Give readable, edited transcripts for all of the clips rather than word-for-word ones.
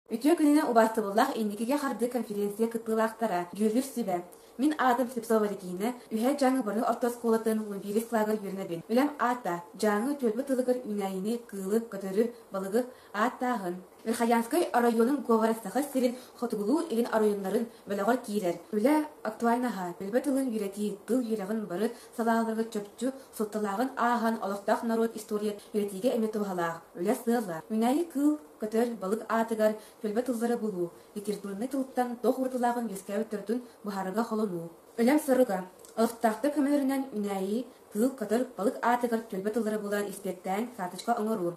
Үтүө күнүнэн убаастабыллаах Инникигэ хардыы конференция кыттыылаахтара, дьүүллүүр сүбэ. Мин аатым Слепцова Регина, Үһээ Дьааҥы бары орто оскуолатын 11 кылааһыгар үөрэнэбин. Үлэм аата Дьааҥы түөлбэ тылыгар үүнээйини, кыылы, көтөрү, балыгы ааттааһын. Верхоянскай оройуонун говора Саха сирин хотугулуу-илин оройуоннарын бөлөҕөр киирэр. Үлэ актуальнаһа, түөлбэ тылын үөрэтии, тыл үөрэҕин бары салааларыгар чопчу суолталааҕын ааһан олохтоох норуот историятын үөрэтиигэ эмиэ туһалаах. Үлэ сыала, үүнээйи кыыл, көтөр, балык аатыгар түөлбэ тыллары булуу, литературнай тылтан туох уратылааҕын үөскээбит төрдүн быһаарарга холонуу. Үлэм соруга: олохтоохтор көмөлөрүнэн үүнээйи, кыыл, көтөр, балык аатыгар түөлбэ тыллары булан испиэктээн карточка оҥоруу.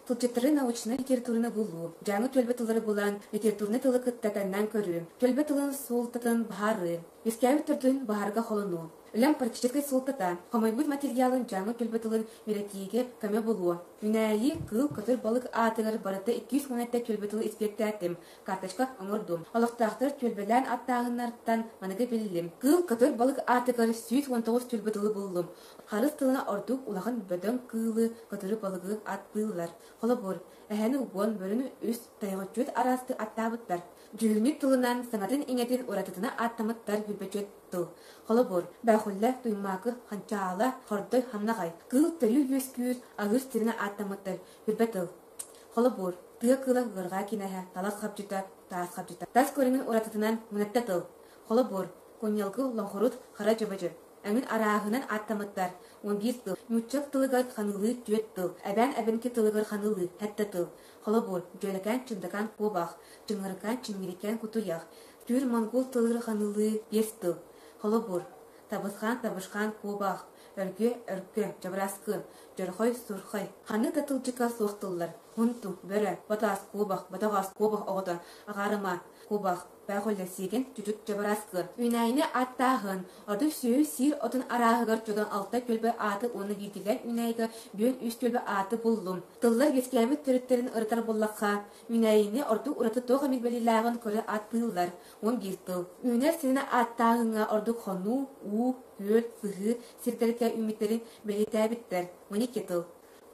Тылдьыттары научнай литератураны булуу, дьааҥы түөлбэ тыллары булан литературнай тылы кытта тэҥнээн көрүү, түөлбэ тылын суолтатын быһаарыы, үөскээбит төрдүн быһаарарга холонуу. Үлэм практическай суолтата, хомуйбут материалын дьааҥы түөлбэ тылын үөрэтиигэ көмө буолуо. Үүнээйи, кыыл, көтөр балык аатыгар барыта 217 түөлбэ тылы испиэктээтим, карточка оҥордум. Олохтоохтор түөлбэлээн аттааһыннартан маныгы биллим. Кыыл, көтөр балык аатыгар 119 түөлбэ тылы буллум. Харыс тылына ордук улахан бөдөҥ кыылы, көтөрү балыгы аттыыллар. Холобур, эһэни уон, бөрөнү үс, тайҕаччыт араастыы аттаабыттар. Дьүһүнү тылынан саҥатын-иҥэтин уратытына ааттаммыттар билбэччит тыл. Холобур, Бөөхүллэ, Туймаакы, Ханчаала, Хордой, Хамнаҕай. Кыыл төрүүр-үөскүүр, аһыыр сиринэ ааттаммыттар билбэт тыл. Холобур, тыа кыыла ыарҕаа кинээһэ, талах хапчыта, таас хапчыта. Тас көрүҥүн уратытынан мунатта тыл. Холобур, кунньалгы, лоҥхорут, хара дьөбөдьө. Эҥин арааһынан ааттаммыттар 11 тыл. Нуучча тылыгар ханыылыы түөрт тыл, эбээн эбэҥки тылыгар ханыылыы сэттэ тыл. Холобур, дьүөлэкээн чындакаан куобах, чыҥырыкаан чиҥҥирикээн кутуйах, түүр-монгол тылыгар ханыылыы биэс тыл. Холобур, табысхаан табышхаан куобах, өргүө өркө, дьабарааскы, дьорхой сурхай. Ханнык да тылдьыкка суох тыллар: хунту, бөрө, батаас, куобах, батаҕас, куобах оҕото, аҕаарыма, куобах, Бөҕүллэ сиигин түтүк дьабарааскы. Үүнээйини ааттааһын, ордук сүөһү сиир отун арааһыгар чодон алта түөлбэ ааты уонна биирдиилээн үүнээйигэ бүөн үс түөлбэ ааты буллум. Тыллар үөскээбит төрүттэрин ырытар буоллахха, үүнээйини ордук ураты туох эмит бэлиэлээҕин көрө ааттыыллар. 11 тыл. Үүнэр сирин ааттааһыҥҥа ордук хонуу, уу, күөл, сыһыы сирдэргэ үүммүттэрин бэлиэтээбиттэр. 12 тыл.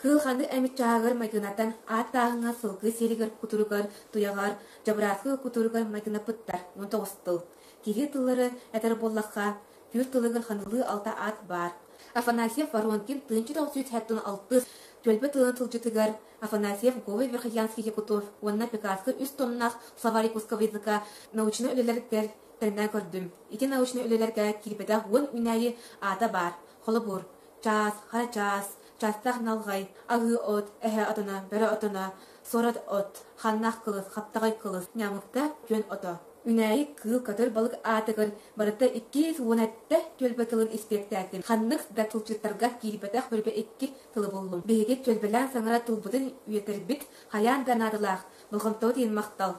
Кыыл ханнык эмит чааһыгар майгынатан ааттааһыҥҥа сылгы сиэригэр кутуругар, туйаҕар, дьабарааскы кутуругар майгынаппыттар 19 тыл. Киһи тыллары этэр буоллахха, түүр тылыгар ханылыы алта аат баар. Афанасьев Воронкин 1976 түөлбэ тылын тылдьытыгар Афанасьев Говой Верхоянский Якутов уонна Пекарскай үс томнаах словарь якутского языка научнай үлэлэригэр тэҥнээн көрдүм. Ити научнай үлэлэргэ киирбэтэх уон үүнээйи аата баар. Холобур, чаас, хара чаас, чаастаах налҕай, аһыы от, эһэ отоно, бөрө отоно, суорат от, ханнаах кылыс, хаптаҕай кылыс, ньаамыкта, күөн ото. Үнээйи кыыл көтөр балык аатыгар барыта 217 түөлбэ тылын испиэктээтим. Ханнык да тылдьыттарга киирбэтэх бөрүпэ икки тылы буллум. Биһиги түөлбэлээн саҥара тылбытын үөтэрбит хайаан да наадалаах, болҕомтобут иһин махтал.